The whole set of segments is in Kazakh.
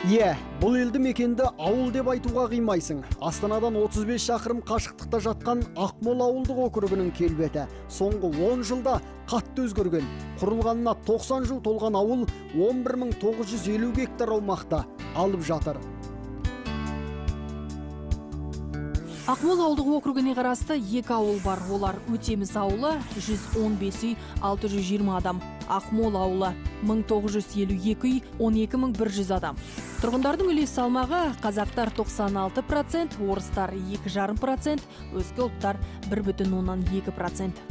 Иә, бұл елді мекенді ауыл деп айтуға қимайсың. Астанадан 35 шақырым қашықтықта жатқан Ақмол ауылдық округінің келбеті соңғы 10 жылда қатты өзгерген. Құрылғанына 90 жыл толған ауыл 11 950 гектар аумақты алып жатыр. Ақмол ауылдық округіне қарасты екі ауыл бар. Олар: Өтеміс ауылы, 115 үй, 620 адам. Ақмол ауылы, 1952 үй, 12 100 адам. Тұрғындардың үлес салмағы: қазақтар 96%, орыстар 2,5%, өзге ұлттар 1,2%.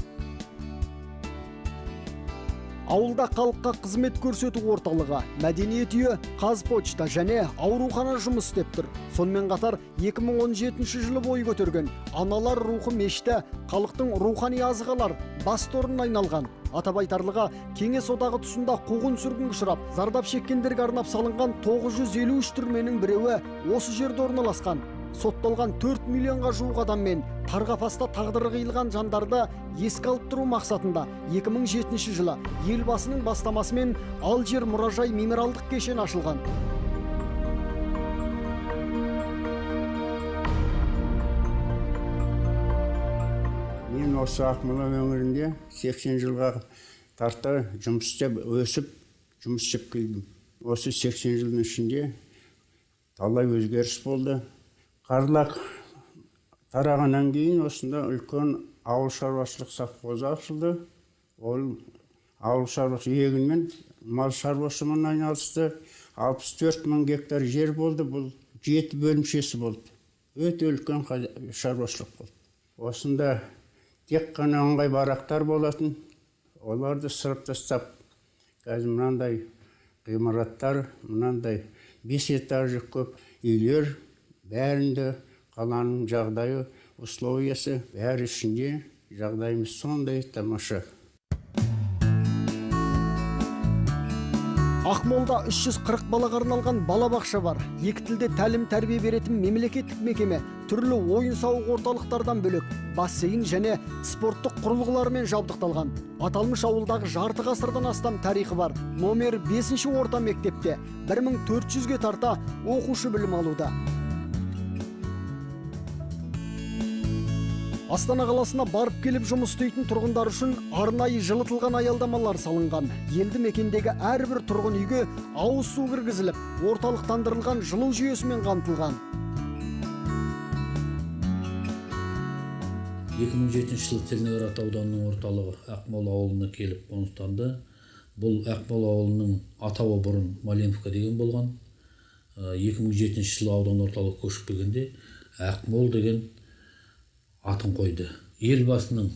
Ауылда халыққа қызмет көрсету орталығы, мәдениет үйі, Қазпочта және аурухана жұмыс істеп тұр. Сонымен қатар 2017 жылы бой көтерген Аналар рухы мешіті халықтың рухани азығы алар басты орнына айналған. Атап айтарлығы, Кеңес одағы тұсында қуғын сүргінге ұшырап, зардап шеккендерге арнап салынған 953 түрменің біреуі осы жерде орналасқан. Сотталған 4 миллионға жуық адаммен тар қапаста тағдыры қиылған жандарды еске алып тұру мақсатында 2007 жылы Елбасының бастамасымен Алжир мұражай мемориалдық кешені ашылған. Мен осы Ақмола өңірінде 80 жылға тарта жұмыс істеп, өсіп, жұмыс істеп келдім. Осы 80 жылдың ішінде талай өзгеріс болды. Қарлақ тарағаннан кейін осында үлкен ауыл шаруашылық совхозы ашылды. Ол ауыл шаруашылық егінмен, мал шаруашылығымен айналысты. 64 мың гектар жер болды. Бұл жеті бөлімшесі болды. Өте үлкен шаруашылық болды. Осында тек қана ыңғай барақтар болатын. Оларды сырып тастап, қазір мынандай ғимараттар, мынандай бес этажы көп үйлер, бәрінде қаланың жағдайы, условиясы бәрі ішінде, жағдайымыз сондай тамаша. Ақмолда 340 балаға арналған балабақша бар. Екі тілде тәлім тәрбие беретін мемлекеттік мекеме түрлі ойын сауық орталықтардан бөлек бассейн және спорттық құрылғылармен жабдықталған. Аталмыш ауылдағы жарты ғасырдан астам тарихы бар номер 5 орта мектепте 1400-ге тарта оқушы білім алуда. Астана қаласына барып келіп жұмыс істейтін тұрғындар үшін арнайы жылытылған аялдамалар салынған. Елді мекендегі әрбір тұрғын үйге ауыз су кіргізіліп, орталықтандырылған жылу жүйесімен қамтылған. 2007 жылы Целиноград ауданының орталығы Ақмол ауылына келіп қоныстанды. Бұл Ақмол ауылының атауы бұрын Малиновка деген болған. 2007 жылы аудан орталығы көшіп келгенде Ақмол деген атын қойды. Елбасының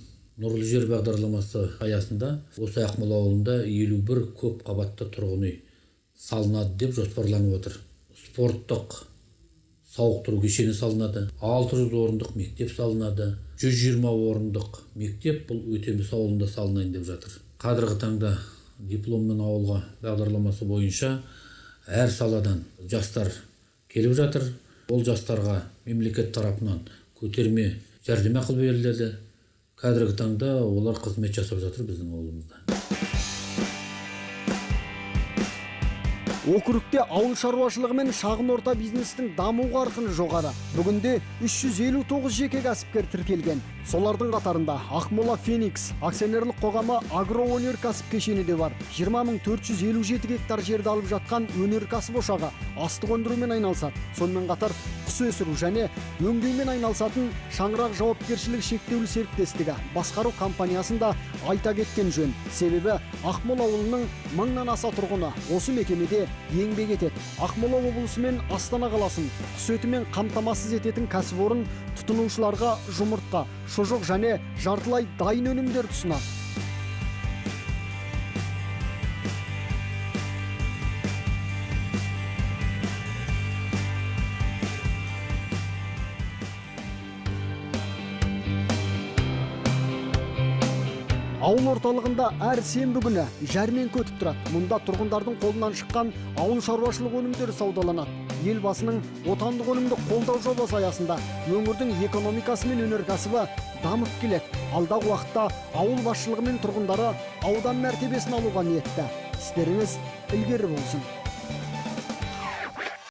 «Нұрлы жер» бағдарламасы аясында осы Ақмол ауылында 51 көп қабатты тұрғын үй салынады деп жоспарланып отыр. Спорттық сауықтыру кешені салынады, 600 орындық мектеп салынады, 120 орындық мектеп бұл Өтеміс ауылында салынайын деп жатыр. Қазіргі таңда «Дипломмен ауылға» бағдарламасы бойынша әр саладан жастар келіп жатыр. Ол жастарға мемлекет тарапынан көтерме жәрдемақы беріледі. Қазіргі таңда олар қызмет жасап жатыр біздің ауылымызда. Округте ауыл шаруашылығы мен шағын орта бизнестің даму қарқыны жоғары. Бүгінде 359 жеке кәсіпкер тіркелген. Солардың қатарында Ақмола Феникс акционерлік қоғамы агроөнеркәсіп кешені де бар. 20 457 гектар жерді алып жатқан өнеркәсіп ошағы астық өндірумен айналысады. Сонымен қатар құс өсіру және өңдеумен айналысатын Шаңырақ жауапкершілігі шектеулі серіктестігі басқару компаниясын да айта кеткен жөн. Себебі Ақмол ауылының мыңнан аса тұрғыны осы мекемеде еңбек етеді. Ақмола облысы мен Астана қаласын құс етімен қамтамасыз ететін кәсіпорын тұтынушыларға жұмыртқа, шұжық және жартылай дайын өнімдерді ұсынады. Ауыл орталығында әр сенбі күні жәрмеңке өтіп тұрады. Мұнда тұрғындардың қолынан шыққан ауыл шаруашылық өнімдері саудаланады. Елбасының отандық өнімді қолдау жобасы аясында өңірдің экономикасы мен өнеркәсібі дамып келеді. Алдағы уақытта ауыл басшылығы мен тұрғындары аудан мәртебесін алуға ниетті. Істеріңіз ілгері болсын.